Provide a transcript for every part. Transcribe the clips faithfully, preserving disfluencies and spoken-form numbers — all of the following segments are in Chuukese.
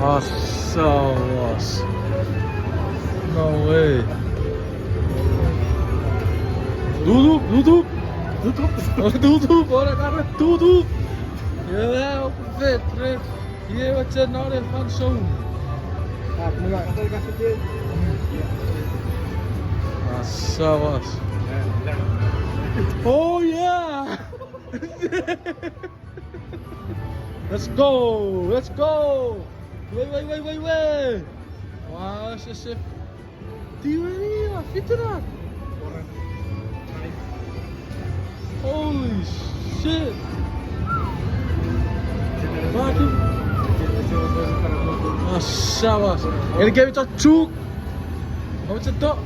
Asawas. No way. Tutup, tutup. Tutup. Tutup, ora kare tutup. Ie, open fit, re. Ie, wacha nore fansoun. Asawas. Oh yeah. Let's go! Let's go! Wei, wei, wei, wei, wei! Wow, se, se. Tiweri, a fitirak. Holy shit! Fucking. Asawas. Eni kemi to chuk. How much it to?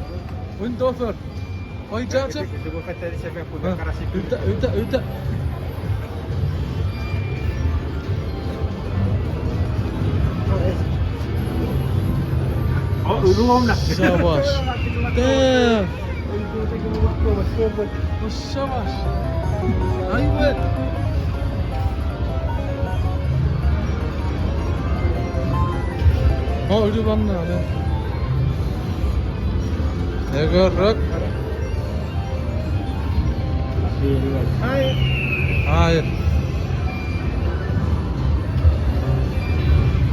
Windover. Oi, cha, cha. Uta, uta, uta. Oh, ulu om na. Sawas. Damn. Oh, sawas. Ai wet. Oh, ulu om na, ne. Ego rok. Ai. Ai.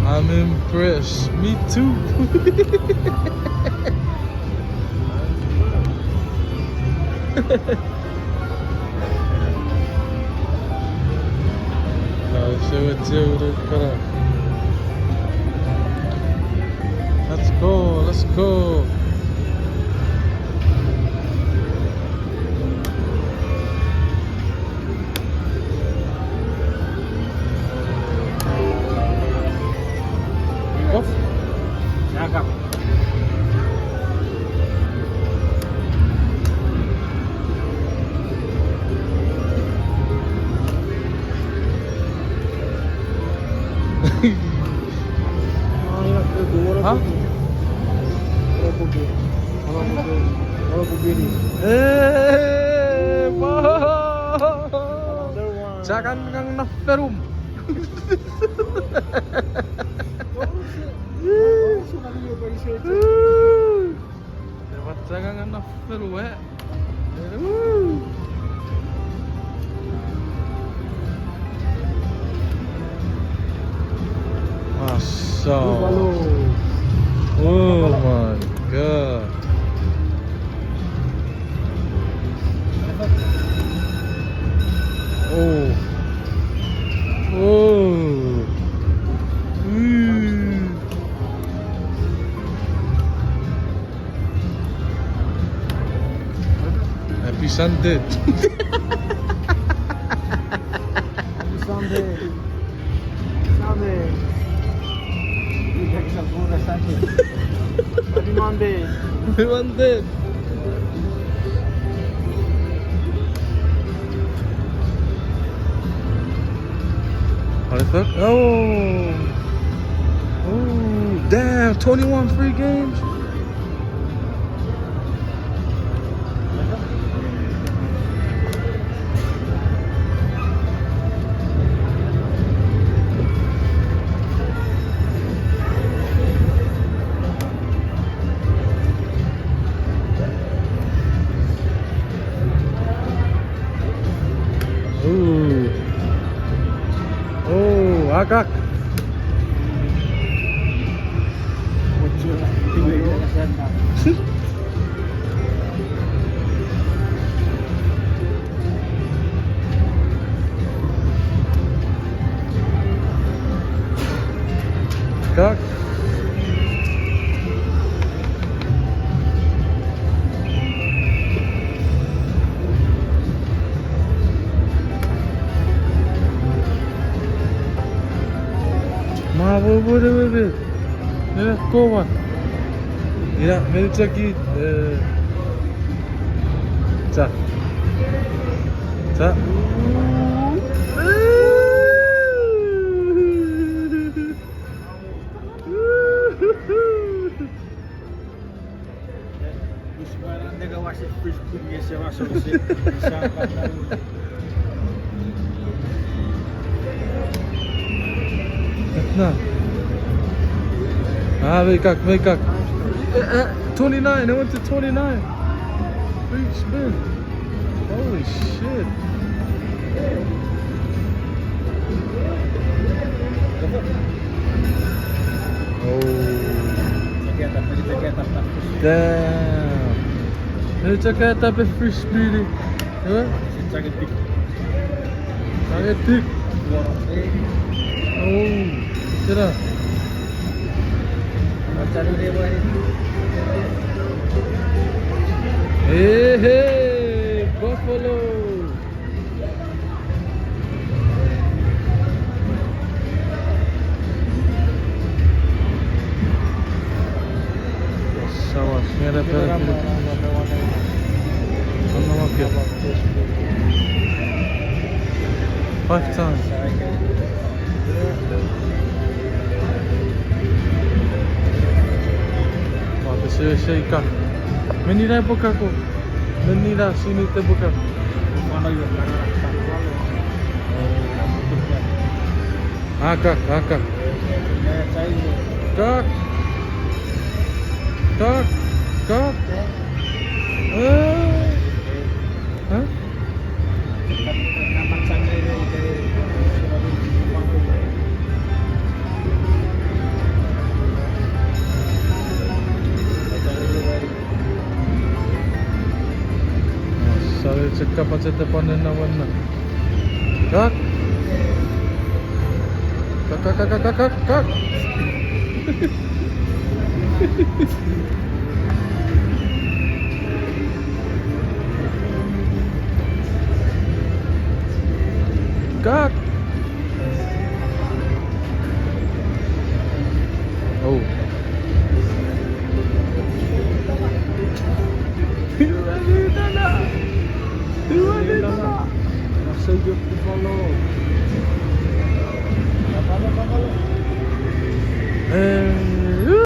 I'm impressed. Me too. Let's go, let's go. Of. Jakap. Ha? Eh, pa. Another one. Chakang ngang na ferum. Never chakang na ferum, eh. Awesome. Oh my God. Oh. Oh. Mm. Happy Sunday. Happy Sunday. Sunday. Happy Monday. Happy Monday. What the fuck? Oh. Oh, damn, twenty-one free games. Ooh. Oh, akak. Kak. Ma bo bo de bebe. Nena kowan. Ina, meni chaki, eh. Cha. Cha. Etna. Ah, mei kak, mei kak. Eh, eh, twenty-nine, I went to twenty-nine. Free spin. Holy shit. Oh. Damn. Mei chok atapa free spinning. Huh? Target tik. Oh, kena. Hey, hey, buffalo. Sawas, ngera pere kiri. Anna makke. Five times. Wa, pese, pese ika. Menni na epwe kako. Menni na sinei te epwe kako. Akak, akak. Kak. Kak. Kak. Eh. Huh? Sale cheka pachete panen na wenna. Kak. Kak, kak, kak, kak, kak, kak. Kak. Oh. Tuanitana. Tuanitana. So good to follow.